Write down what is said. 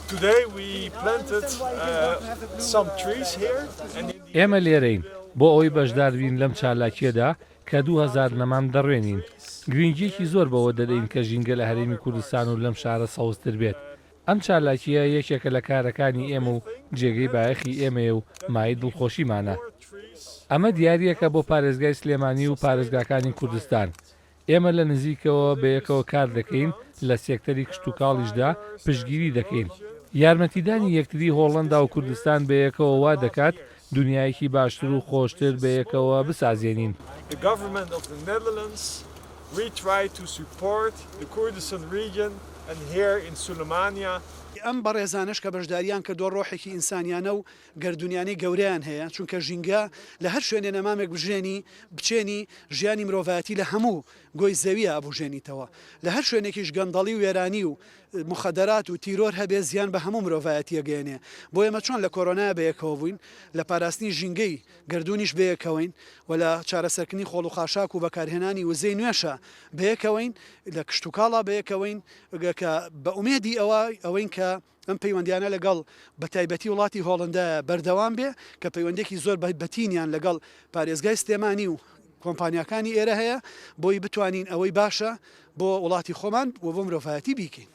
Today we planted some trees here and in the ئێمە لێرەین بۆ ئەوەی بەشداربین لەم چالاکییەدا کە 2000 نەمام دەڕوێنین. گرنگییەکی زۆر بەوە دەدەین کە ژینگە لە هەرێمی کوردستان و لەم شارە سەوزتر بێت. ئەم چالاکییە یەکێکە لە کارەکانی ئێمە و جێگەی بایەخی ئێمەیە و مایەی دڵخۆشیمانە. ئەمە دیارییەکە بۆ پارێزگای سلێمانی و پارێزگاکانی کوردستان. ئێمە لە نزیکەوە بەیەکەوە کار دەکەین، لە سێکتەری کشتوکاڵیشدا پشتگیری دەکەین. یارمەتیدانی یەکتری هۆڵەندا و کوردستان بەیەکەوە وا دەکات دونیایەکی باشتر و خۆشتر بەیەکەوە بسازێنین. The government of the Netherlands we try to support the Kurdistan region and here in Sulemania. ئەم بەڕێزانەش کە بەشداریان کردووە ڕۆحێکی ئینسانیانە و گەردوونیانەی گەورەیان هەیە، چونکە ژینگە لە هەر شوێنێ نەمامێک بژێنی، بچێنی، ژیانی مرۆڤایەتی لە هەموو گۆی زەوییە ئەبوژێنیتەوە. لە هەر شوێنێکیش گەندەڵی و وێرانی و موخەدەرات و تیرۆر هەبێ زیان بە هەموو مرۆڤایەتی ئەگەیەنێ. بۆ ئێمە چۆن لە کۆرۆنایا بەیەکەوە بووین، لە پاراستنی ژینگەی گەردوونیش بەیەکەوەین و لە چارەسەرکردنی خۆڵ و خاشاک و بەکارهێنانی وزەی نوێشا بەیەکەوەین، لە کشتوکاڵا بەیەکەوەین کە بە ئومێدی ئەوە ئەوەین کە ئەم پەیوەندیانە لەگەڵ بەتایبەتی وڵاتی هۆڵندایە بەردەوام بێ کە پەیوەندێکی زۆر بەتینیان لەگەڵ پارێزگای سلێمانی و کۆمپانیاکانی ئێرە هەیە بۆی بتوانین ئەوەی باشە بۆ وڵاتی خۆمان و بۆ مرۆڤایەتی بیکەین.